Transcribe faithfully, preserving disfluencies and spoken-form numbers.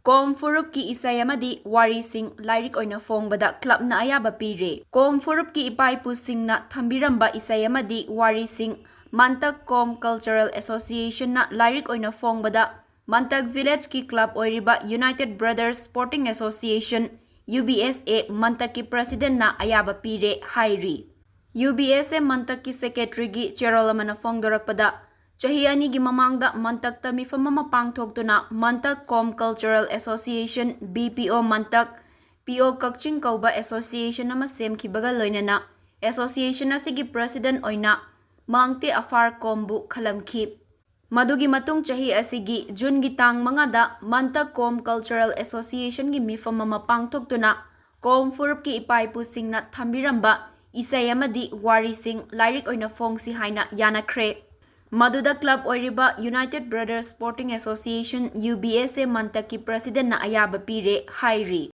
ꯀꯣꯝ ꯐꯨꯔꯨꯞꯀꯤ ꯏꯁꯩ ꯑꯃꯗꯤ ꯋꯥꯔꯤꯁꯤꯡ ꯂꯥꯏꯔꯤꯛ ꯑꯣꯏꯅ ꯐꯣꯡꯕꯗ ꯀ꯭ꯂꯕꯅ ꯑꯌꯥꯕ ꯄꯤꯔꯦ꯫ ꯀꯣꯝ ꯐꯨꯔꯨꯞꯀꯤ ꯏꯄꯥ ꯏꯄꯨꯁꯤꯡꯅ ꯊꯝꯕꯤꯔꯝꯕ ꯏꯁꯩ ꯑꯃꯗꯤ ꯋꯥꯔꯤꯁꯤꯡ ꯃꯟꯇꯛ ꯀꯣꯝ ꯀꯜꯆꯔꯦꯜ ꯑꯦꯁꯣꯁꯤꯌꯦꯁꯟꯅ ꯂꯥꯏꯔꯤꯛ ꯑꯣꯏꯅ ꯐꯣꯡꯕꯗ ꯃꯟꯇꯛ ꯚꯤꯂꯦꯖꯀꯤ ꯀ꯭ꯂꯕ ꯑꯣꯏꯔꯤꯕ united brothers sporting association, U B S A, ꯃꯟꯇꯛꯀꯤ ꯄ꯭ꯔꯁꯤꯗꯦꯟꯠꯅ ꯑꯌꯥꯕ ꯄꯤꯔꯦ ꯍꯥꯏꯔꯤ꯫ ꯌꯨ ꯕꯤ ꯑꯦꯁ ꯑꯦ ꯃꯟꯇꯛꯀꯤ ꯁꯦꯀ꯭ꯔꯦꯇꯔꯤꯒꯤ ꯆꯦꯔꯣꯜ ꯑꯃꯅ ꯐꯣꯡꯗꯣꯔꯛꯄꯗ, ꯆꯍꯤ ꯑꯅꯤꯒꯤ ꯃꯃꯥꯡꯗ ꯃꯟꯇꯛꯇ ꯃꯤꯐꯝ ꯑꯃ ꯄꯥꯡꯊꯣꯛꯇꯨꯅ ꯃꯟꯇꯛ ꯀꯣꯝ ꯀꯜꯆꯔꯦꯜ ꯑꯦꯁꯣꯁꯤꯌꯦꯁꯟ, ꯕꯤ ꯄꯤ ꯑꯣ ꯃꯟꯇꯛ, ꯄꯤ ꯑꯣ ꯀꯛꯆꯤꯡ ꯀꯧꯕ ꯑꯦꯁꯣꯁꯤꯌꯦꯁꯟ ꯑꯃ ꯁꯦꯝꯈꯤꯕꯒ ꯂꯣꯏꯅꯅ ꯑꯦꯁꯣꯁꯤꯌꯦꯁꯟ ꯑꯁꯤꯒꯤ ꯄ꯭ꯔꯁꯤꯗꯦꯟꯠ ꯑꯣꯏꯅ ꯃꯥꯡꯇꯦ ꯑꯐꯥꯔ ꯀꯣꯝꯕꯨ ꯈꯜꯂꯝꯈꯤ꯫ ꯃꯗꯨꯒꯤ ꯃꯇꯨꯡ ꯆꯍꯤ ꯑꯁꯤꯒꯤ ꯖꯨꯟꯒꯤ ꯇꯥꯡ ꯃꯉꯥꯗ ꯃꯟꯇꯛ ꯀꯣꯝ ꯀꯜꯆꯔꯦꯜ ꯑꯦꯁꯣꯁꯤꯌꯦꯁꯟꯒꯤ ꯃꯤꯐꯝ ꯑꯃ ꯄꯥꯡꯊꯣꯛꯇꯨꯅ ꯀꯣꯝ ꯐꯨꯔꯨꯞꯀꯤ ꯏꯄꯥ ꯏꯄꯨꯁꯤꯡꯅ ꯊꯝꯕꯤꯔꯝꯕ ꯏꯁꯩ ꯑꯃꯗꯤ ꯋꯥꯔꯤꯁꯤꯡ ꯂꯥꯏꯔꯤꯛ ꯑꯣꯏꯅ ꯐꯣꯡꯁꯤ ꯍꯥꯏꯅ ꯌꯥꯅꯈ꯭ꯔꯦ꯫ ꯃꯗꯨꯗ ꯀ꯭ꯂꯕ ꯑꯣꯏꯔꯤꯕ united brothers sporting association, U B S A ꯃꯟꯇꯛꯀꯤ ꯄ꯭ꯔꯁꯤꯗꯦꯟꯠꯅ ꯑꯌꯥꯕ ꯄꯤꯔꯦ ꯍꯥꯏꯔꯤ꯫